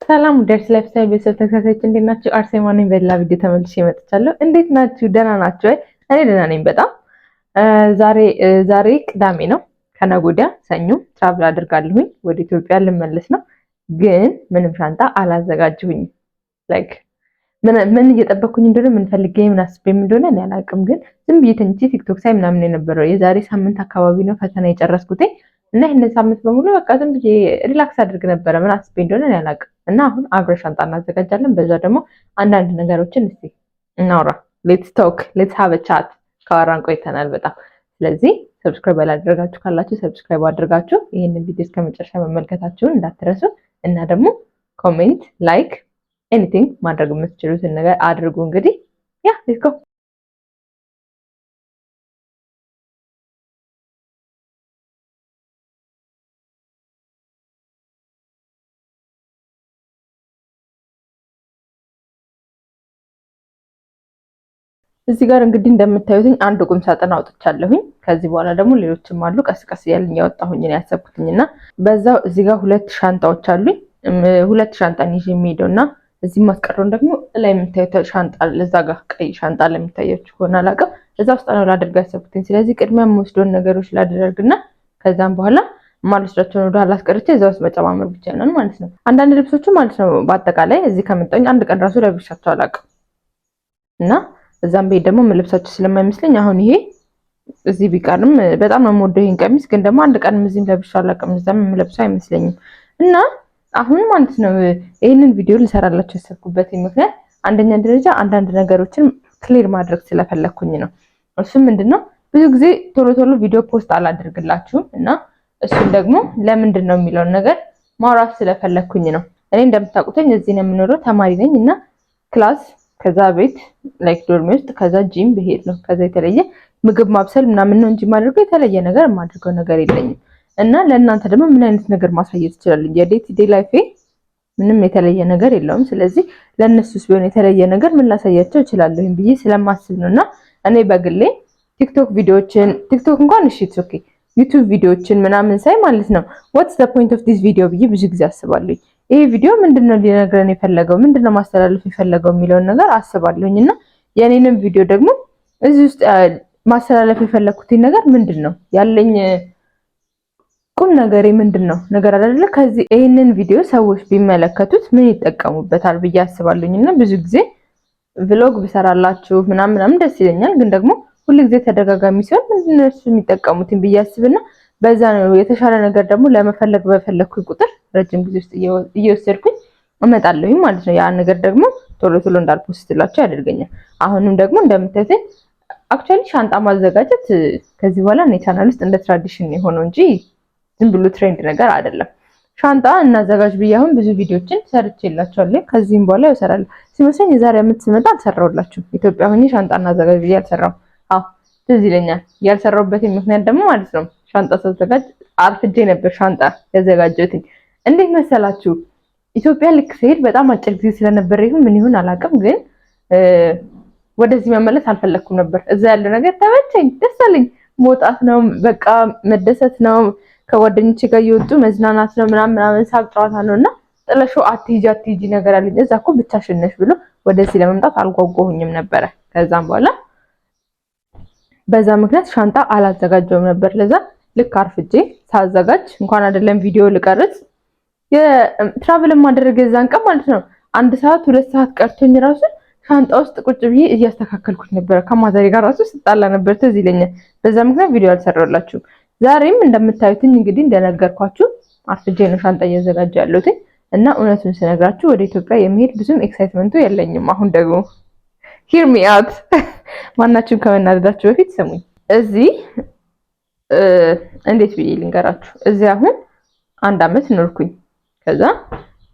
ሰላም ደርስ lifestyle ቤተሰብ ተከታታዮች እንዴት ናችሁ? አርሴማ ነኝ። በሌላ ቪዲዮ ተመልሼ መጥቻለሁ። እንዴት ናችሁ? ደህና ናችሁ? እኔ ደህና ነኝ በጣም። ዛሬ ዛሬ ቅዳሜ ነው። ከነገ ወዲያ ሰኞ travel አድርጋለሁኝ ወደ ኢትዮጵያ ልመለስ ነው። ግን ምንም ሻንጣ አላዘጋጀሁኝም። Like ምን እየጠበኩኝ እንደሆነ፣ ምን ፈልጌ ምን አስቤም እንደሆነ እኔ አላውቅም። ግን ዝም ብዬ ተኝቼ ቲክቶክ ሳይ ምናምን የነበረው የዛሬ ሳምንት አካባቢ ነው ፈተና የጨረስኩት እና ይህንን ሳምንት በሙሉ በቃ ዝም ብዬ relax አድርግ ነበረ። ምን አስቤ እንደሆነ እኔ አላውቅም። እና አሁን አብረን ሻንጣ እናዘጋጃለን። በዛ ደግሞ አንዳንድ ነገሮችን እስቲ እናውራ። Let's talk, let's have a chat። ካወራን ቆይተናል በጣም። ስለዚህ subscribe ያላደረጋችሁ ካላችሁ subscribe አድርጋችሁ ይህንን ቪዲዮ እስከ መጨረሻ መመልከታችሁን እንዳትረሱ እና ደግሞ comment፣ like፣ anything ማድረግ የምትችሉትን ነገር አድርጉ። እንግዲህ yeah, let's go። እዚህ ጋር እንግዲህ እንደምታዩትኝ አንድ ቁም ሳጥን አውጥቻለሁኝ። ከዚህ በኋላ ደግሞ ሌሎችም አሉ። ቀስ ቀስ እያልን እያወጣሁኝ ነው ያሰብኩትኝ እና በዛው እዚህ ጋር ሁለት ሻንጣዎች አሉኝ። ሁለት ሻንጣን ይዤ የሚሄደው እና እዚህ ማስቀረውን ደግሞ ላይ የምታዩት ሻንጣ እዛ ጋር ቀይ ሻንጣ ለሚታያችሁ ከሆነ አላውቅም፣ እዛ ውስጥ ነው ላደርግ ያሰብኩትኝ። ስለዚህ ቅድሚያ የምወስደውን ነገሮች ላደርግና ከዛም በኋላ የማልወስዳቸውን ወደ ኋላ አስቀርቼ እዛ ውስጥ መጨማመር ብቻ ነው ማለት ነው። አንዳንድ ልብሶቹ ማለት ነው በአጠቃላይ እዚህ ከመጣሁኝ አንድ ቀን ራሱ ለብሻቸው አላውቅም እና እዛም ቤት ደግሞ የምለብሳቸው ስለማይመስለኝ አሁን ይሄ እዚህ ቢቀርም በጣም ነው የምወደው ይሄን ቀሚስ፣ ግን ደግሞ አንድ ቀንም እዚህም ለብሼው አላውቅም፣ እዛም የምለብሰው አይመስለኝም። እና አሁን ማለት ነው ይሄንን ቪዲዮ ልሰራላችሁ ያሰብኩበት ምክንያት አንደኛ ደረጃ አንዳንድ ነገሮችን clear ማድረግ ስለፈለኩኝ ነው። እሱም ምንድነው ብዙ ጊዜ ቶሎ ቶሎ ቪዲዮ post አላደርግላችሁም እና እሱን ደግሞ ለምንድን ነው የሚለውን ነገር ማውራት ስለፈለኩኝ ነው። እኔ እንደምታውቁትኝ እዚህ ነው የምኖረው፣ ተማሪ ነኝ እና class፣ ከዛ ቤት like dorm ውስጥ፣ ከዛ ጂም ብሄድ ነው። ከዛ የተለየ ምግብ ማብሰል ምናምን ነው እንጂ የማደርገው የተለየ ነገር የማደርገው ነገር የለኝም። እና ለእናንተ ደግሞ ምን አይነት ነገር ማሳየት እችላለሁ? የ day to day life ኤ ምንም የተለየ ነገር የለውም። ስለዚህ ለእነሱስ ቢሆን የተለየ ነገር ምን ላሳያቸው እችላለሁ ብዬ ስለማስብ ነው። እና እኔ በግሌ ቲክቶክ ቪዲዮዎችን፣ ቲክቶክ እንኳን እሺ okay፣ ዩቲዩብ ቪዲዮዎችን ምናምን ሳይ ማለት ነው what's the point of this video ብዬ ብዙ ጊዜ አስባለሁ። ይሄ ቪዲዮ ምንድነው ሊነግረን የፈለገው፣ ምንድነው ማስተላለፍ የፈለገው የሚለውን ነገር አስባለሁኝ። እና የኔንም ቪዲዮ ደግሞ እዚህ ውስጥ ማስተላለፍ የፈለኩትን ነገር ምንድን ነው፣ ያለኝ ቁም ነገሬ ምንድን ነው ነገር አይደለ፣ ከዚህ ይህንን ቪዲዮ ሰዎች ቢመለከቱት ምን ይጠቀሙበታል ብዬ አስባለሁኝ። እና ብዙ ጊዜ vlog ብሰራላችሁ ምናምን ምናምን ደስ ይለኛል፣ ግን ደግሞ ሁሉ ጊዜ ተደጋጋሚ ሲሆን ምንድን ነው እሱ የሚጠቀሙትን ብዬ አስብና በዛ ነው የተሻለ ነገር ደግሞ ለመፈለግ በፈለግኩኝ ቁጥር ረጅም ጊዜ ውስጥ እየወሰድኩኝ እመጣለሁኝ ማለት ነው። ያ ነገር ደግሞ ቶሎ ቶሎ እንዳል post ላቸው ያደርገኛል። አሁንም ደግሞ እንደምታዩት actually ሻንጣ ማዘጋጀት ከዚህ በኋላ እኔ ቻናል ውስጥ እንደ tradition የሆነው እንጂ ዝም ብሎ trend ነገር አይደለም። ሻንጣ እናዘጋጅ ብዬ አሁን ብዙ ቪዲዮችን ሰርቼላችኋለሁ። ከዚህም በኋላ እሰራለሁ ሲመስለኝ። የዛሬ ዓመት ስመጣ አልሰራሁላችሁም። ኢትዮጵያ ሆኜ ሻንጣ እናዘጋጅ ብዬ አልሰራሁም። አዎ ትዝ ይለኛል። ያልሰራሁበት ምክንያት ደግሞ ማለት ነው ሻንጣ ሳዘጋጅ አርፍጄ ነበር ሻንጣ ያዘጋጀሁትኝ። እንዴት መሰላችሁ? ኢትዮጵያ ልክ ስሄድ በጣም አጭር ጊዜ ስለነበረ ይሁን ምን ይሁን አላውቅም፣ ግን ወደዚህ መመለስ አልፈለኩም ነበር። እዛ ያለው ነገር ተመቸኝ፣ ደስ አለኝ። መውጣት ነው በቃ መደሰት ነው፣ ከጓደኞቼ ጋር እየወጡ መዝናናት ነው ምናምን ምናምን፣ ሳቅ ጨዋታ ነው እና ጥለሽው አትሂጂ አትሂጂ ነገር አለኝ። እዛ እኮ ብቻሽን ነሽ ብሎ ወደዚህ ለመምጣት አልጓጓሁኝም ነበረ። ከዛም በኋላ በዛ ምክንያት ሻንጣ አላዘጋጀውም ነበር። ለዛ ልክ አርፍጄ ሳዘጋጅ እንኳን አይደለም ቪዲዮ ልቀርጽ የ travel ማድረግ የዛን ቀን ማለት ነው 1 ሰዓት 2 ሰዓት ቀርቶኝ ራሱ ሻንጣ ውስጥ ቁጭ ብዬ እያስተካከልኩት ነበረ። ከማዘሬ ጋር ራሱ ስጣላ ነበር፣ ትዝ ይለኛል። በዛ ምክንያት ቪዲዮ አልሰራሁላችሁም። ዛሬም እንደምታዩትኝ እንግዲህ እንደነገርኳችሁ አርፍጄ ነው ሻንጣ እያዘጋጀ ያለሁት እና እውነቱን ስነግራችሁ ወደ ኢትዮጵያ የመሄድ ብዙም excitement ኡ የለኝም። አሁን ደግሞ hear me out፣ ማናችሁም ከመናደዳችሁ በፊት ስሙኝ። እዚህ እንዴት ብዬ ልንገራችሁ? እዚህ አሁን አንድ አመት ኖርኩኝ። ከዛ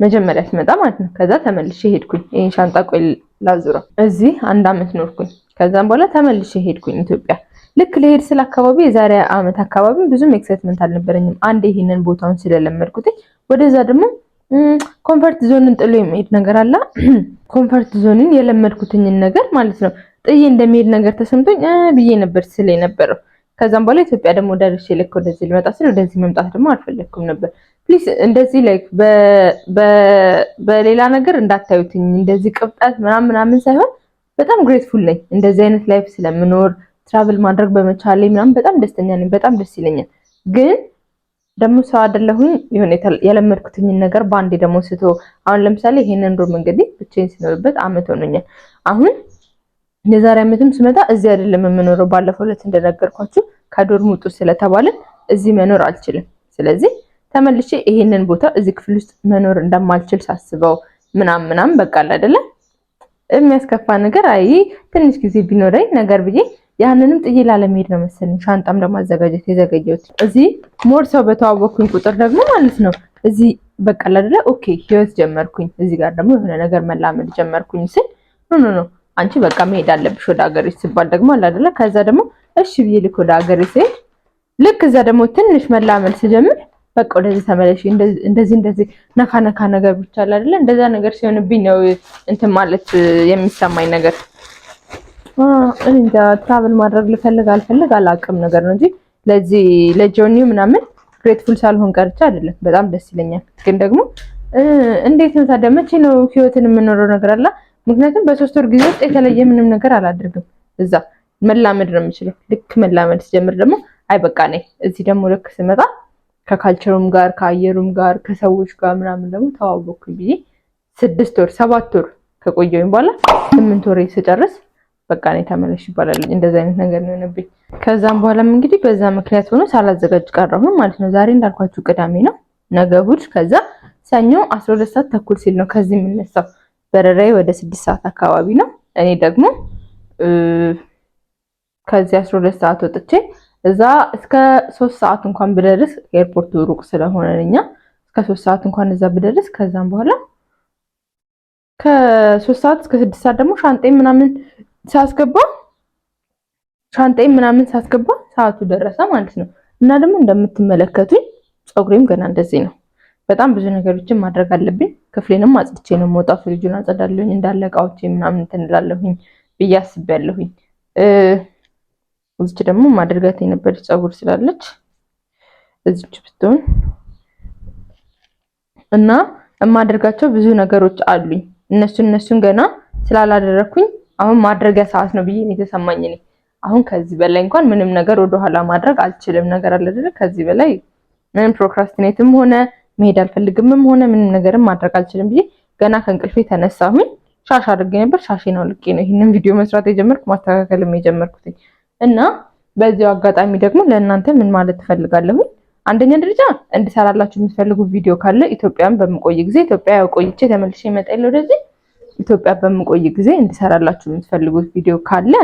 መጀመሪያ ስመጣ ማለት ነው። ከዛ ተመልሼ ሄድኩኝ። ይሄን ሻንጣ ቆይ ላዙረው። እዚህ አንድ አመት ኖርኩኝ። ከዛም በኋላ ተመልሼ ሄድኩኝ ኢትዮጵያ። ልክ ልሄድ ስለ አካባቢ የዛሬ አመት አካባቢ ብዙም excitement አልነበረኝም። አንድ ይሄንን ቦታውን ስለለመድኩት ወደዛ ደግሞ comfort zone ን ጥሎ የሚሄድ ነገር አለ። Comfort zone ን የለመድኩትኝን ነገር ማለት ነው ጥዬ እንደሚሄድ ነገር ተሰምቶኝ ብዬ ነበር ስል የነበረው። ከዛም በኋላ ኢትዮጵያ ደግሞ ደርሼ ልክ ወደዚህ ልመጣ ስል ወደዚህ መምጣት ደግሞ አልፈለግኩም ነበር። Please እንደዚህ like በሌላ ነገር እንዳታዩትኝ፣ እንደዚህ ቅብጠት ምናምን ምናምን ሳይሆን በጣም grateful ነኝ እንደዚህ አይነት life ስለምኖር፣ travel ማድረግ በመቻሌ ምናምን በጣም ደስተኛ ነኝ። በጣም ደስ ይለኛል። ግን ደግሞ ሰው አይደለሁኝ፣ የሆነ የለመድኩትኝን ነገር በአንዴ ደግሞ ስቶ፣ አሁን ለምሳሌ ይሄንን room እንግዲህ ብቻዬን ስኖርበት አመት ሆኖኛል። አሁን የዛሬ አመትም ስመጣ እዚህ አይደለም የምኖረው። ባለፈው ዕለት እንደነገርኳችሁ ከ dorm ውጡ ስለተባልን እዚህ መኖር አልችልም። ስለዚህ ተመልሼ ይሄንን ቦታ እዚህ ክፍል ውስጥ መኖር እንደማልችል ሳስበው ምናምን ምናምን በቃ አለ አይደለ የሚያስከፋ ነገር፣ አይ ትንሽ ጊዜ ቢኖረኝ ነገር ብዬ ያንንም ጥዬ ላለመሄድ ነው መሰለኝ ሻንጣም ለማዘጋጀት የዘገየሁት። እዚህ more ሰው በተዋወቅኩኝ ቁጥር ደግሞ ማለት ነው እዚህ በቃ አይደለ okay ህይወት ጀመርኩኝ። እዚህ ጋር ደግሞ የሆነ ነገር መላመድ ጀመርኩኝ ስል no, no, no፣ አንቺ በቃ መሄድ አለብሽ ወደ ሀገርሽ ሲባል ደግሞ አለ አይደለ፣ ከዛ ደግሞ እሺ ብዬ ልክ ወደ ሀገሬ ስሄድ፣ ልክ እዛ ደግሞ ትንሽ መላመድ ስጀምር በቃ ወደዚህ ተመለሽ፣ እንደዚህ እንደዚህ ነካ ነካ ነገር ብቻ አለ አይደለ፣ እንደዛ ነገር ሲሆንብኝ ነው እንትን ማለት የሚሰማኝ ነገር። እንጃ፣ travel ማድረግ ልፈልግ አልፈልግ አላውቅም ነገር ነው እንጂ ለዚህ ለ journey ው ምናምን grateful ሳልሆን ቀርቼ አይደለም። በጣም ደስ ይለኛል። ግን ደግሞ እንዴት ነው ታዲያ መቼ ነው ህይወትን የምኖረው ነገር አለ። ምክንያቱም በ3 ወር ጊዜ ውስጥ የተለየ ምንም ነገር አላደርግም። እዛ መላመድ ነው የምችለው። ልክ መላመድ ስጀምር ደግሞ አይ በቃ ነኝ። እዚህ ደግሞ ልክ ስመጣ ከ culture ኡም ጋር፣ ከአየሩም ጋር፣ ከሰዎች ጋር ምናምን ደግሞ ተዋወቅኩኝ ብዬ 6 ወር 7 ወር ከቆየሁኝ በኋላ 8 ወር ስጨርስ በቃ እኔ ተመለሽ ይባላል። እንደዚህ አይነት ነገር ነው የሆነብኝ። ከዛም በኋላም እንግዲህ በዛ ምክንያት ሆኖ ሳላዘጋጅ ቀረሁ ማለት ነው። ዛሬ እንዳልኳችሁ ቅዳሜ ነው፣ ነገ እሑድ፣ ከዛ ሰኞ 12 ሰዓት ተኩል ሲል ነው ከዚህ የምነሳው። በረራዬ ወደ 6 ሰዓት አካባቢ ነው። እኔ ደግሞ ከዚህ 12 ሰዓት ወጥቼ እዛ እስከ 3 ሰዓት እንኳን ብደርስ፣ airport ኡ ሩቅ ስለሆነ እኛ እስከ 3 ሰዓት እንኳን እዛ ብደርስ፣ ከዛም በኋላ ከ3 ሰዓት እስከ 6 ሰዓት ደግሞ ሻንጤ ምናምን ሳስገባ ሰዓቱ ደረሰ ማለት ነው። እና ደግሞ እንደምትመለከቱኝ ፀጉሬም ገና እንደዚህ ነው። በጣም ብዙ ነገሮችን ማድረግ አለብኝ። ክፍሌንም አጽድቼ ነው የምወጣው። ፍሪጁን አጸዳለሁኝ፣ እንዳለ እቃዎቼ ምናምን እንትን እላለሁኝ ብዬ አስቤያለሁኝ። እዚች ደግሞ ማድረጋት የነበረች ፀጉር ስላለች እዚች ብትሆን እና የማደርጋቸው ብዙ ነገሮች አሉኝ። እነሱን ገና ስላላደረኩኝ አሁን ማድረጊያ ሰዓት ነው ብዬ የተሰማኝ እኔ። አሁን ከዚህ በላይ እንኳን ምንም ነገር ወደኋላ ማድረግ አልችልም። ነገር አለ አይደለ? ከዚህ በላይ ምንም procrastinate ም ሆነ መሄድ አልፈልግምም ሆነ ምንም ነገርም ማድረግ አልችልም ብዬ ገና ከእንቅልፌ ተነሳሁኝ። ሻሽ አድርጌ ነበር። ሻሼን አውልቄ ነው ይህንን ቪዲዮ መስራት የጀመርኩ፣ ማስተካከልም የጀመርኩትኝ። እና በዚያው አጋጣሚ ደግሞ ለእናንተ ምን ማለት ትፈልጋለሁኝ? አንደኛ ደረጃ እንድሰራላችሁ የምትፈልጉ ቪዲዮ ካለ፣ ኢትዮጵያን በምቆይ ጊዜ፣ ኢትዮጵያ ያው ቆይቼ ተመልሼ እመጣለሁ ወደዚህ፣ ኢትዮጵያ በምቆይ ጊዜ እንድሰራላችሁ የምትፈልጉት ቪዲዮ ካለ፣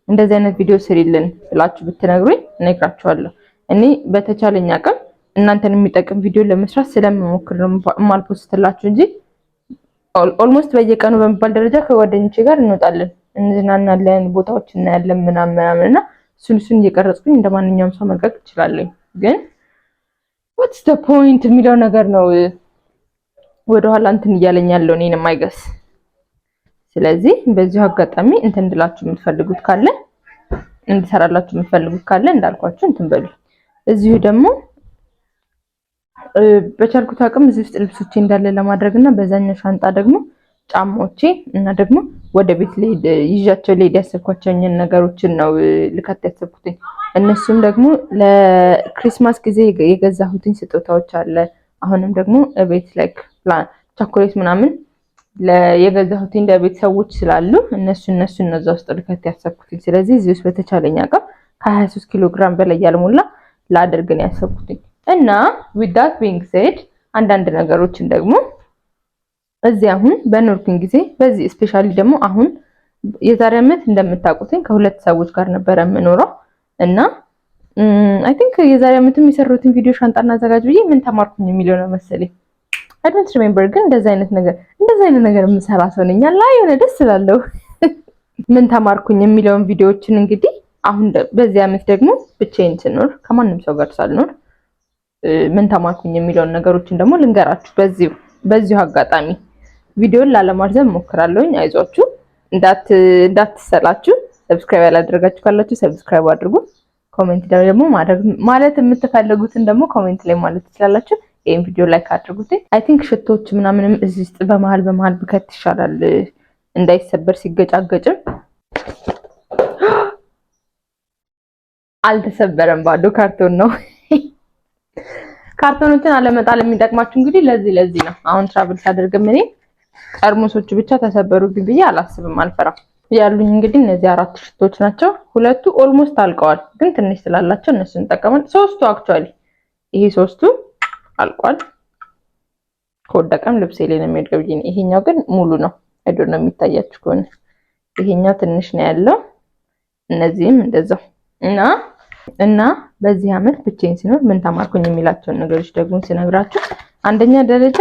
እንደዚህ አይነት ቪዲዮ ስሪልን ብላችሁ ብትነግሩኝ እነግራችኋለሁ። እኔ በተቻለኝ አቅም እናንተን የሚጠቅም ቪዲዮ ለመስራት ስለምሞክር ነው የማል post ላችሁ እንጂ almost በየቀኑ በሚባል ደረጃ ከጓደኞቼ ጋር እንወጣለን፣ እንዝናናለን፣ ቦታዎች እናያለን ምናምን ምናምን እና እሱን እሱን እየቀረጽኩኝ እንደ ማንኛውም ሰው መልቀቅ እችላለሁ። ግን what's the point የሚለው ነገር ነው ወደኋላ እንትን እያለኝ ያለው እኔንም I guess። ስለዚህ በዚሁ አጋጣሚ እንትን እንድላችሁ የምትፈልጉት ካለ፣ እንድሰራላችሁ የምትፈልጉት ካለ እንዳልኳችሁ እንትን በሉ። እዚሁ ደግሞ በቻልኩት አቅም እዚህ ውስጥ ልብሶቼ እንዳለ ለማድረግ እና በዛኛው ሻንጣ ደግሞ ጫማዎቼ እና ደግሞ ወደ ቤት ልሄድ ይዣቸው ልሄድ ያሰብኳቸውን ነገሮችን ነው ልከት ያሰብኩትኝ። እነሱም ደግሞ ለ Christmas ጊዜ የገዛሁትኝ ስጦታዎች አለ። አሁንም ደግሞ ቤት like ቸኮሌት ምናምን የገዛሁትኝ ለቤት ሰዎች ስላሉ እነሱ እነዛ ውስጥ ልከት ያሰብኩትኝ። ስለዚህ እዚህ ውስጥ በተቻለኝ አቅም ከ23 ኪሎ ግራም በላይ ያልሞላ ላደርግ ነው ያሰብኩትኝ። እና with that being said አንዳንድ ነገሮችን ደግሞ እዚህ አሁን በኖርኩኝ ጊዜ፣ በዚህ especially ደግሞ አሁን የዛሬ ዓመት እንደምታውቁትኝ ከሁለት ሰዎች ጋር ነበረ የምኖረው እና I think የዛሬ ዓመትም የሰሩትን ቪዲዮ ሻንጣ እናዘጋጅ ብዬ ምን ተማርኩኝ የሚለው ነው መሰለኝ። I don't remember፣ ግን እንደዛ አይነት ነገር የምሰራ ሰው ነኝ አላ የሆነ ደስ እላለሁ። ምን ተማርኩኝ የሚለውን ቪዲዮዎችን እንግዲህ አሁን በዚህ ዓመት ደግሞ ብቻዬን ስኖር፣ ከማንም ሰው ጋር ሳልኖር ምን ተማርኩኝ የሚለውን ነገሮችን ደግሞ ልንገራችሁ። በዚሁ አጋጣሚ ቪዲዮን ላለማርዘም እሞክራለሁኝ። አይዟችሁ፣ እንዳትሰላችሁ። Subscribe ያላደረጋችሁ ካላችሁ subscribe አድርጉ። Comment ደግሞ ማድረግ ማለት የምትፈልጉትን ደግሞ comment ላይ ማለት ትችላላችሁ። ይህን ቪዲዮ like አድርጉት። I think ሽቶዎች ምናምንም እዚህ ውስጥ በመሀል በመሀል ብከት ይሻላል፣ እንዳይሰበር ሲገጫገጭም። አልተሰበረም፣ ባዶ ካርቶን ነው። ካርቶኖችን አለመጣል የሚጠቅማችሁ እንግዲህ ለዚህ ለዚህ ነው። አሁን travel ሳደርግም እኔ ጠርሙሶቹ ብቻ ተሰበሩብኝ ብዬ አላስብም፣ አልፈራም። ያሉኝ እንግዲህ እነዚህ አራት ሽቶች ናቸው። ሁለቱ almost አልቀዋል፣ ግን ትንሽ ስላላቸው እነሱን እንጠቀማለን። ሶስቱ actually ይሄ ሶስቱ አልቋል። ከወደቀም ልብሴ ላይ ነው የሚወድቀው ብዬ ነው። ይሄኛው ግን ሙሉ ነው። I don't know የሚታያችሁ ከሆነ ይሄኛው ትንሽ ነው ያለው። እነዚህም እንደዛው እና በዚህ አመት ብቻዬን ስኖር ምን ተማርኩኝ የሚላቸውን ነገሮች ደግሞ ስነግራችሁ፣ አንደኛ ደረጃ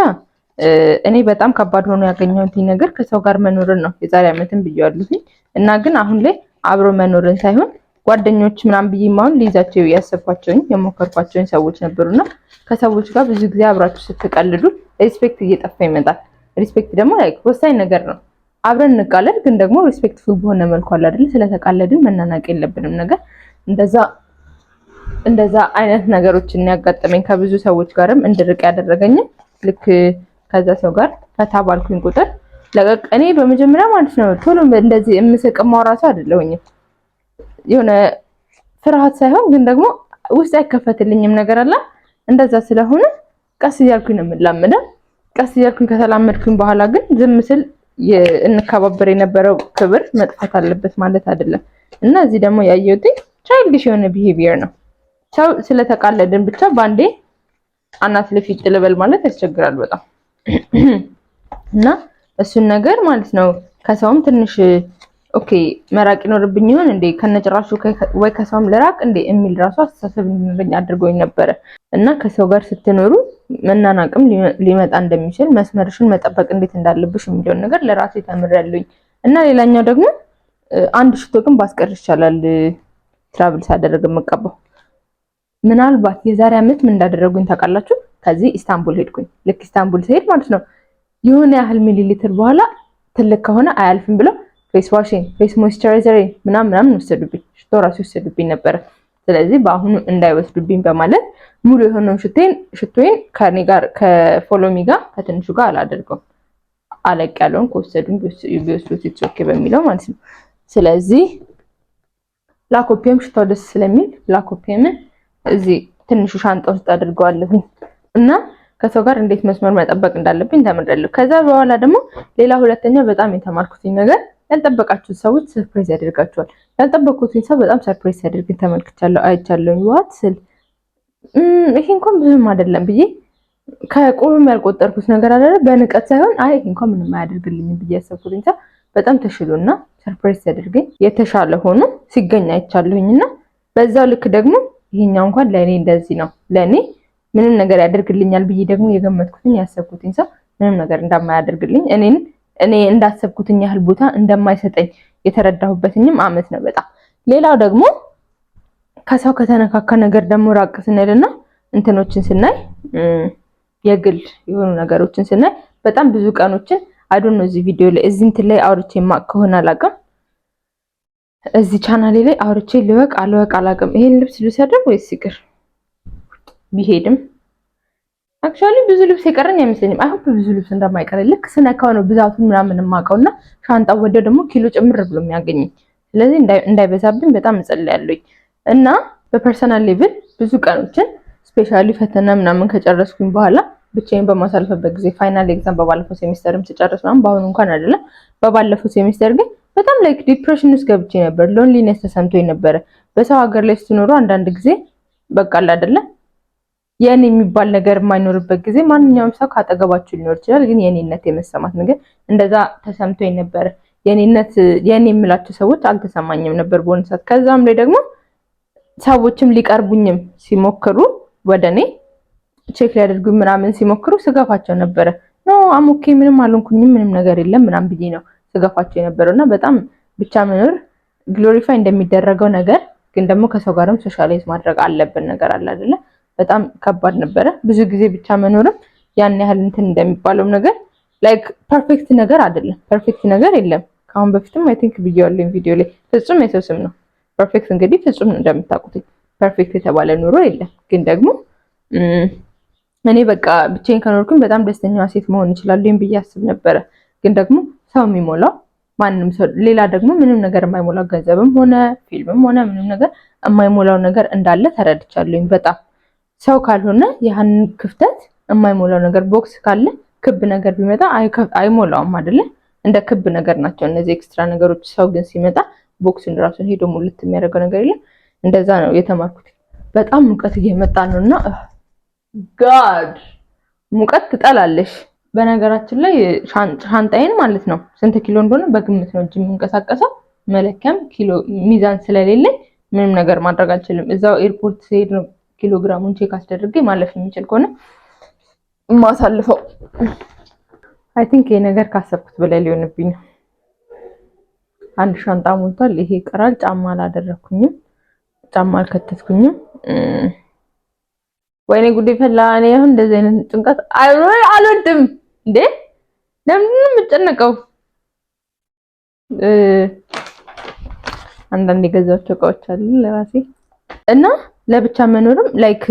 እኔ በጣም ከባድ ሆኖ ያገኘሁት ነገር ከሰው ጋር መኖርን ነው። የዛሬ አመትም ብዬዋለሁኝ። እና ግን አሁን ላይ አብሮ መኖርን ሳይሆን ጓደኞች ምናምን ብዬ አሁን ሊይዛቸው ያሰብኳቸውን የሞከርኳቸውን ሰዎች ነበሩና ከሰዎች ጋር ብዙ ጊዜ አብራችሁ ስትቀልዱ respect እየጠፋ ይመጣል። Respect ደግሞ like ወሳኝ ነገር ነው። አብረን እንቃለድ፣ ግን ደግሞ respectful በሆነ መልኩ አለ አይደል? ስለተቃለድን መናናቅ የለብንም ነገር። እንደዛ እንደዛ አይነት ነገሮችን ያጋጠመኝ፣ ከብዙ ሰዎች ጋርም እንድርቅ ያደረገኝም ልክ ከዛ ሰው ጋር ፈታ ባልኩኝ ቁጥር ለቀቅ። እኔ በመጀመሪያ ማለት ነው ቶሎ እንደዚህ የምስቅ ማውራ ሰው አይደለሁኝም። የሆነ ፍርሃት ሳይሆን ግን ደግሞ ውስጥ አይከፈትልኝም ነገር አለ። እንደዛ ስለሆነ ቀስ እያልኩኝ ነው የምላመደው። ቀስ እያልኩኝ ከተላመድኩኝ በኋላ ግን ዝም ስል እንከባበር የነበረው ክብር መጥፋት አለበት ማለት አይደለም። እና እዚህ ደግሞ ያየሁት childish የሆነ behavior ነው። ሰው ስለተቃለድን ብቻ ባንዴ አናት ለፊት ልበል ማለት ያስቸግራል በጣም። እና እሱን ነገር ማለት ነው ከሰውም ትንሽ okay መራቅ ይኖርብኝ ይሆን እንዴ፣ ከነጭራሹ ወይ ከሰውም ልራቅ እንዴ የሚል ራሱ አስተሳሰብ እንዲኖረኝ አድርጎኝ ነበረ። እና ከሰው ጋር ስትኖሩ መናናቅም ሊመጣ እንደሚችል፣ መስመርሽን መጠበቅ እንዴት እንዳለብሽ የሚለውን ነገር ለራሴ ተምሬያለሁኝ። እና ሌላኛው ደግሞ አንድ ሽቶ ግን ባስቀር ይቻላል፣ travel ሳደርግ የምቀባው። ምናልባት የዛሬ ዓመት ምን እንዳደረጉኝ ታውቃላችሁ? ከዚህ ኢስታንቡል ሄድኩኝ። ልክ ኢስታንቡል ስሄድ ማለት ነው የሆነ ያህል ሚሊ ሊትር በኋላ ትልቅ ከሆነ አያልፍም ብለው face wash ኤን፣ face moisturizer ኤን ምናምን ምናምን ወሰዱብኝ። ሽቶ ራሱ ወሰዱብኝ ነበረ። ስለዚህ በአሁኑ እንዳይወስዱብኝ በማለት ሙሉ የሆነውን ሽቶዬን ከኔ ጋር ከ follow me ጋር ከትንሹ ጋር አላደርገውም። አለቅ ያለውን ከወሰዱኝ ቢወስዱት it's okay በሚለው ማለት ነው። ስለዚህ Black Opium ሽታው ደስ ስለሚል Black Opium ን እዚህ ትንሹ ሻንጣ ውስጥ አድርገዋለሁ። እና ከሰው ጋር እንዴት መስመር መጠበቅ እንዳለብኝ ተምሬያለሁ። ከዛ በኋላ ደግሞ ሌላ ሁለተኛው በጣም የተማርኩትኝ ነገር ያልጠበቃችሁት ሰዎች surprise ያደርጋችኋል። ያልጠበቅኩትኝ ሰው በጣም surprise ሲያደርግኝ ተመልክቻለሁ፣ አይቻለሁኝ። What ስል ይሄ እንኳን ብዙም አይደለም ብዬ ከቁብም ያልቆጠርኩት ነገር አለ። በንቀት ሳይሆን አይ ይሄ እንኳን ምንም አያደርግልኝም ብዬ ያሰብኩትኝ ሰው በጣም ተሽሎና surprise ሲያደርገኝ የተሻለ ሆኖ ሲገኝ አይቻለሁኝና በዛው ልክ ደግሞ ይሄኛው እንኳን ለእኔ እንደዚህ ነው፣ ለእኔ ምንም ነገር ያደርግልኛል ብዬ ደግሞ የገመትኩትኝ ያሰብኩትኝ ሰው ምንም ነገር እንደማያደርግልኝ፣ እኔን እኔ እንዳሰብኩትኝ ያህል ቦታ እንደማይሰጠኝ የተረዳሁበትኝም አመት ነው በጣም። ሌላው ደግሞ ከሰው ከተነካካ ነገር ደግሞ ራቅ ስንልና እንትኖችን ስናይ፣ የግል የሆኑ ነገሮችን ስናይ በጣም ብዙ ቀኖችን I don't know እዚህ ቪዲዮ ላይ እዚህ እንትን ላይ አውርቼ የማቅ ከሆነ አላውቅም። እዚህ ቻናሌ ላይ አውርቼ ልወቅ አልወቅ አላውቅም። ይሄን ልብስ ልውሰደው ወይስ ይቅር? ቢሄድም actually ብዙ ልብስ የቀረኝ አይመስለኝም። I hope ብዙ ልብስ እንደማይቀረኝ። ልክ ስነካው ነው ብዛቱን ምናምን የማውቀው እና ሻንጣው ወደው ደግሞ ኪሎ ጭምር ብሎ የሚያገኘኝ። ስለዚህ እንዳይበዛብኝ በጣም እጸልያለሁኝ። እና በ personal level ብዙ ቀኖችን especially ፈተና ምናምን ከጨረስኩኝ በኋላ ብቻዬን በማሳልፍበት ጊዜ፣ final exam በባለፈው ሴሚስተርም ስጨርስ ምናምን፣ በአሁኑ እንኳን አይደለም፣ በባለፈው ሴሚስተር ግን በጣም like depression ውስጥ ገብቼ ነበር። Loneliness ተሰምቶኝ ነበረ። በሰው ሀገር ላይ ስትኖሩ አንዳንድ ጊዜ በቃ አለ አይደለ የኔ የሚባል ነገር የማይኖርበት ጊዜ፣ ማንኛውም ሰው ካጠገባችሁ ሊኖር ይችላል፣ ግን የኔነት የመሰማት ነገር እንደዛ ተሰምቶኝ ነበረ። የኔነት የኔ የምላቸው ሰዎች አልተሰማኝም ነበር በሆነ ሰዓት። ከዛም ላይ ደግሞ ሰዎችም ሊቀርቡኝም ሲሞክሩ፣ ወደ እኔ check ሊያደርጉኝ ምናምን ሲሞክሩ ስገፋቸው ነበረ። No, I'm okay፣ ምንም አልሆንኩኝም፣ ምንም ነገር የለም ምናምን ብዬ ነው ስገፋቸው የነበረው። እና በጣም ብቻ መኖር glorify እንደሚደረገው ነገር ግን ደግሞ ከሰው ጋርም socialize ማድረግ አለብን ነገር አለ አይደለ? በጣም ከባድ ነበረ። ብዙ ጊዜ ብቻ መኖርም ያን ያህል እንትን እንደሚባለውም ነገር like perfect ነገር አይደለም። Perfect ነገር የለም። ከአሁን በፊትም I think ብዬዋለሁ ቪዲዮ ላይ፣ ፍጹም የሰው ስም ነው። Perfect እንግዲህ ፍጹም ነው እንደምታውቁት። Perfect የተባለ ኑሮ የለም። ግን ደግሞ እኔ በቃ ብቻዬን ከኖርኩኝ በጣም ደስተኛዋ ሴት መሆን እችላለሁ ብዬ አስብ ነበረ። ግን ደግሞ ሰው የሚሞላው ማንም ሰው ሌላ ደግሞ ምንም ነገር የማይሞላው ገንዘብም ሆነ ፊልምም ሆነ ምንም ነገር የማይሞላው ነገር እንዳለ ተረድቻለሁኝ። በጣም ሰው ካልሆነ ያንን ክፍተት የማይሞላው ነገር box ካለ ክብ ነገር ቢመጣ አይሞላውም አይደለ? እንደ ክብ ነገር ናቸው እነዚህ extra ነገሮች። ሰው ግን ሲመጣ box ኡን ራሱን ሄዶ ሙልት የሚያደርገው ነገር የለም። እንደዛ ነው የተማርኩት። በጣም ሙቀት እየመጣ ነው እና God ሙቀት ትጠላለሽ። በነገራችን ላይ ሻንጣዬን ማለት ነው ስንት ኪሎ እንደሆነ በግምት ነው እንጂ የምንቀሳቀሰው፣ መለኪያም ኪሎ ሚዛን ስለሌለኝ ምንም ነገር ማድረግ አልችልም። እዛው airport ስሄድ ነው ኪሎ ግራሙን check አስደርጌ ማለፍ የሚችል ከሆነ ማሳልፈው። I think ይሄ ነገር ካሰብኩት በላይ ሊሆንብኝ ነው። አንድ ሻንጣ ሞልቷል። ይሄ ይቀራል። ጫማ አላደረኩኝም። ጫማ አልከተትኩኝም። ወይኔ ጉዴ ፈላ። እኔ አሁን እንደዚህ አይነት ጭንቀት አልወድም። እንዴ ለምንድን ነው የምጨነቀው? አንዳንድ የገዛቸው እቃዎች አሉ ለራሴ እና ለብቻ መኖርም like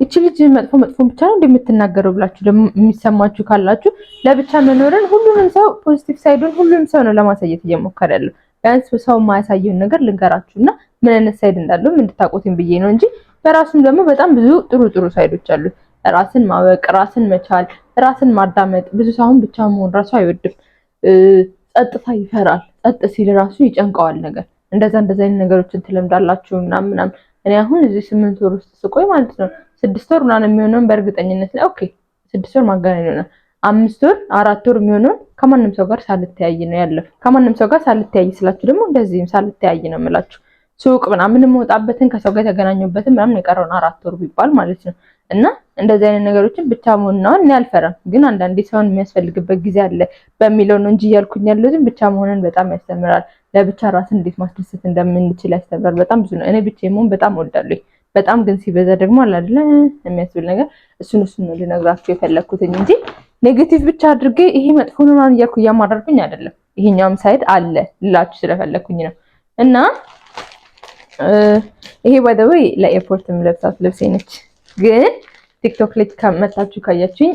እቺ ልጅ መጥፎ መጥፎ ብቻ ነው እንደምትናገረው ብላችሁ ደግሞ የሚሰማችሁ ካላችሁ ለብቻ መኖርን ሁሉንም ሰው positive side ኡን ሁሉንም ሰው ነው ለማሳየት እየሞከረ ያለው። ቢያንስ ሰው የማያሳየውን ነገር ልንገራችሁ እና ምን አይነት side እንዳለው እንድታውቁትኝ ብዬ ነው እንጂ በራሱም ደግሞ በጣም ብዙ ጥሩ ጥሩ side ኦች አሉት። ራስን ማወቅ፣ ራስን መቻል፣ ራስን ማዳመጥ። ብዙ ሰው አሁን ብቻ መሆን ራሱ አይወድም። ጸጥታ ይፈራል። ጸጥ ሲል ራሱ ይጨንቀዋል ነገር እንደዛ እንደዛ አይነት ነገሮችን ትለምዳላችሁ ምናምን ምናምን። እኔ አሁን እዚህ 8 ወር ውስጥ ስቆይ ማለት ነው 6 ወር ምናምን የሚሆነውን በእርግጠኝነት ላይ okay 6 ወር ማጋነን ይሆናል፣ 5 ወር 4 ወር የሚሆነውን ከማንም ሰው ጋር ሳልተያይ ነው ያለፈው። ከማንም ሰው ጋር ሳልተያይ ስላችሁ ደግሞ እንደዚህም ሳልተያይ ነው የምላችሁ። ሱቅ ምናምን የምወጣበትን ከሰው ጋር የተገናኘሁበትን ምናምን የቀረውን 4 ወር ቢባል ማለት ነው። እና እንደዚህ አይነት ነገሮችን ብቻ መሆን ነው እኔ አልፈራም፣ ግን አንዳንዴ ሰውን የሚያስፈልግበት ጊዜ አለ በሚለው ነው እንጂ እያልኩኝ ያለሁትን ብቻ መሆንን በጣም ያስተምራል። ለብቻ ራስን እንዴት ማስደሰት እንደምንችል ያስተምራል። በጣም ብዙ ነው። እኔ ብቻ መሆን በጣም እወዳለሁ። በጣም ግን ሲበዛ ደግሞ አለ አይደለ የሚያስብል ነገር እሱን ነው ልነግራችሁ የፈለግኩትኝ እንጂ negative ብቻ አድርጌ ይሄ መጥፎ ነው ምናምን እያልኩ እያማረርኩኝ አይደለም። ይሄኛውም side አለ ልላችሁ ስለፈለግኩኝ ነው። እና ይሄ by the way ለ airport የምለብሳት ልብሴ ነች። ግን ቲክቶክ ላይ ከመጣችሁ ካያችሁኝ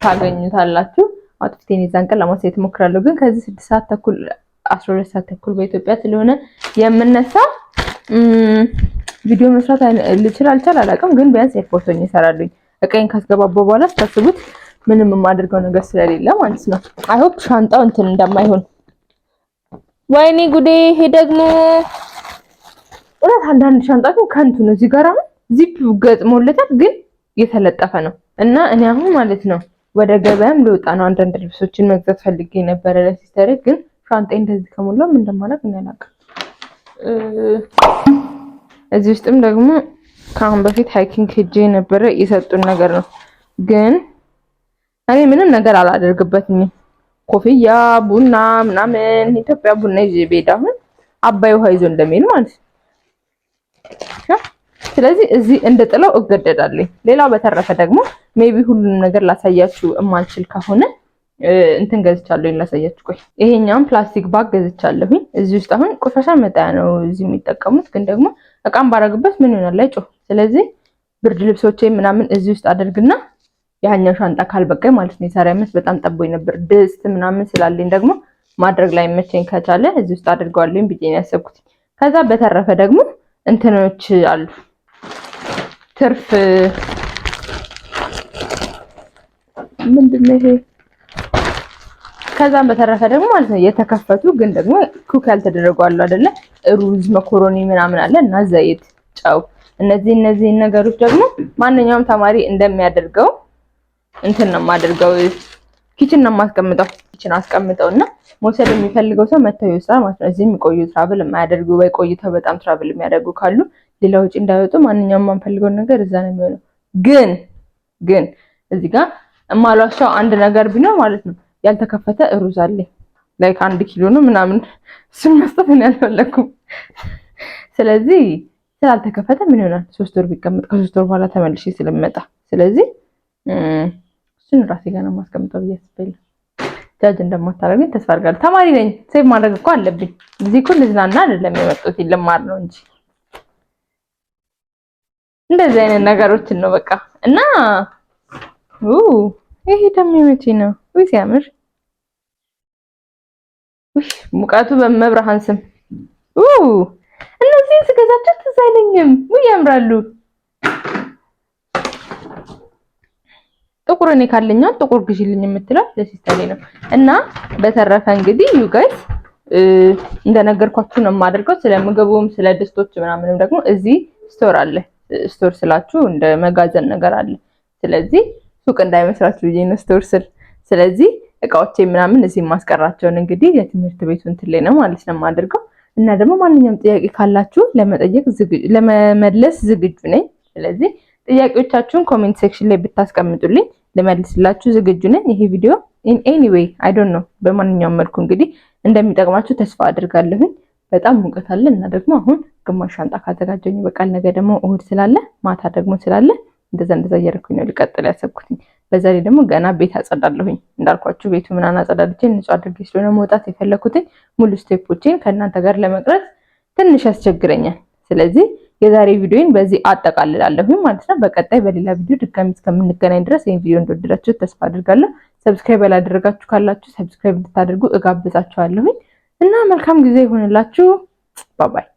ታገኙታላችሁ። Outfit ኤን የዛን ቀን ለማሳየት እሞክራለሁ። ግን ከዚህ 6 ሰዓት ተኩል፣ 12 ሰዓት ተኩል በኢትዮጵያ ስለሆነ የምነሳ ቪዲዮ መስራት ልችል አልቻል አላውቅም። ግን ቢያንስ airport ሆኜ እሰራለሁኝ። እቃዬን ካስገባባሁ በኋላ ስታስቡት ምንም የማደርገው ነገር ስለሌለ ማለት ነው። I hope ሻንጣው እንትን እንደማይሆን። ወይኔ ጉዴ! ይሄ ደግሞ እውነት አንዳንድ ሻንጣ ግን ከንቱ ነው። እዚህ ጋር አሁን ዚፕ ገጥሞለታል፣ ግን የተለጠፈ ነው። እና እኔ አሁን ማለት ነው ወደ ገበያም ልወጣ ነው። አንዳንድ ልብሶችን መግዛት ፈልጌ ነበረ ለ sister ኤ፣ ግን ሻንጣ እንደዚህ ከሞላ ምን እንደማደርግ እኔ አላውቅም። እዚህ ውስጥም ደግሞ ከአሁን በፊት hiking ሄጄ የነበረ የሰጡን ነገር ነው፣ ግን እኔ ምንም ነገር አላደርግበትም። ኮፍያ፣ ቡና ምናምን ኢትዮጵያ ቡና ይዤ ብሄድ አሁን አባይ ውሃ ይዞ እንደሚሄድ ማለት ነው። ስለዚህ እዚህ እንድጥለው እገደዳለሁ። ሌላው በተረፈ ደግሞ maybe ሁሉንም ነገር ላሳያችሁ እማልችል ከሆነ እንትን ገዝቻለሁኝ፣ ላሳያችሁ። ቆይ ይሄኛውን plastic bag ገዝቻለሁኝ። እዚህ ውስጥ አሁን ቆሻሻ መጣያ ነው እዚህ የሚጠቀሙት፣ ግን ደግሞ እቃም ባረግበት ምን ይሆናል አይጮህ። ስለዚህ ብርድ ልብሶቼ ምናምን እዚህ ውስጥ አደርግና ያኛው ሻንጣ ካልበቃኝ ማለት ነው። የዛሬ ዓመት በጣም ጠቦኝ ነበር። ድስት ምናምን ስላለኝ ደግሞ ማድረግ ላይ መቸኝ ከቻለ እዚህ ውስጥ አድርገዋለሁኝ ብዬ ነው ያሰብኩት። ከዛ በተረፈ ደግሞ እንትኖች አሉ፣ ትርፍ ምንድን ነው ይሄ? ከዛም በተረፈ ደግሞ ማለት ነው የተከፈቱ ግን ደግሞ cook ያልተደረጉ አሉ አይደለ? ሩዝ፣ መኮሮኒ ምናምን አለ እና ዘይት፣ ጨው። እነዚህ ነገሮች ደግሞ ማንኛውም ተማሪ እንደሚያደርገው እንትን ነው የማደርገው፣ kitchen ነው የማስቀምጠው። Kitchen አስቀምጠው እና መውሰድ የሚፈልገው ሰው መጥተው ይወስዳል ማለት ነው። እዚህ የሚቆዩ travel የማያደርጉ ወይ ቆይተው በጣም travel የሚያደርጉ ካሉ ሌላ ውጪ እንዳይወጡ ማንኛውም የማንፈልገውን ነገር እዛ ነው የሚሆነው። ግን እዚህ ጋር እማሏሻው አንድ ነገር ቢኖር ማለት ነው ያልተከፈተ ሩዝ አለኝ፣ like 1 ኪሎ ነው ምናምን፣ እሱን መስጠት እኔ አልፈለኩም። ስለዚህ ስላልተከፈተ ምን ይሆናል? 3 ወር ቢቀመጥ ከ3 ወር በኋላ ተመልሼ ስለምመጣ ስለዚህ እሱን ራሴ ጋር ነው የማስቀምጠው ብዬ አስቤያለሁ። ጃጅ እንደማታደርገኝ ተስፋ አድርጋለሁ። ተማሪ ነኝ፣ save ማድረግ እኮ አለብኝ። እዚህ እኮ ልዝናና አይደለም የመጣሁት ልማር ነው እንጂ እንደዚህ አይነት ነገሮችን ነው በቃ። እና ይሄ ደግሞ የመቼ ነው? ውይ ሲያምር! ውይ ሙቀቱ በመብርሃን ስም። እነዚህን ስገዛቸው ትዝ አይለኝም። ውይ ያምራሉ። ጥቁር እኔ ካለኛው ጥቁር ግዢልኝ የምትለው ለ sister ኤ ነው። እና በተረፈ እንግዲህ you guys እንደነገርኳችሁ ነው የማደርገው። ስለ ምግቡም ስለ ድስቶች ምናምንም ደግሞ እዚህ store አለ። Store ስላችሁ እንደ መጋዘን ነገር አለ። ስለዚህ ሱቅ እንዳይመስላችሁ ብዬ ነው store ስል። ስለዚህ እቃዎቼ ምናምን እዚህ የማስቀራቸውን እንግዲህ የትምህርት ቤቱ እንትን ላይ ነው ማለት ነው የማደርገው። እና ደግሞ ማንኛውም ጥያቄ ካላችሁ ለመጠየቅ ለመመለስ ዝግጁ ነኝ። ስለዚህ ጥያቄዎቻችሁን comment section ላይ ብታስቀምጡልኝ ልመልስላችሁ ዝግጁ ነኝ። ይሄ ቪዲዮ in any way, I don't know፣ በማንኛውም መልኩ እንግዲህ እንደሚጠቅማችሁ ተስፋ አድርጋለሁኝ። በጣም ሙቀት አለ እና ደግሞ አሁን ግማሽ ሻንጣ ካዘጋጀኝ በቃል ነገ ደግሞ እሁድ ስላለ ማታ ደግሞ ስላለ እንደዛ እንደዛ እያደረኩኝ ነው ልቀጥል ያሰብኩትኝ። በዛ ላይ ደግሞ ገና ቤት አጸዳለሁኝ፣ እንዳልኳችሁ ቤቱ ምናምን አጸዳድቼ ንጹህ አድርጌ ስለሆነ መውጣት የፈለኩትኝ ሙሉ step ኦቼን ከእናንተ ጋር ለመቅረጽ ትንሽ ያስቸግረኛል። ስለዚህ የዛሬ ቪዲዮን በዚህ አጠቃልላለሁኝ ማለት ነው። በቀጣይ በሌላ ቪዲዮ ድጋሚ እስከምንገናኝ ድረስ ይህን ቪዲዮ እንደወደዳችሁት ተስፋ አድርጋለሁ። Subscribe ያላደረጋችሁ ካላችሁ subscribe እንድታደርጉ እጋብዛችኋለሁኝ እና መልካም ጊዜ ይሆንላችሁ። Bye bye።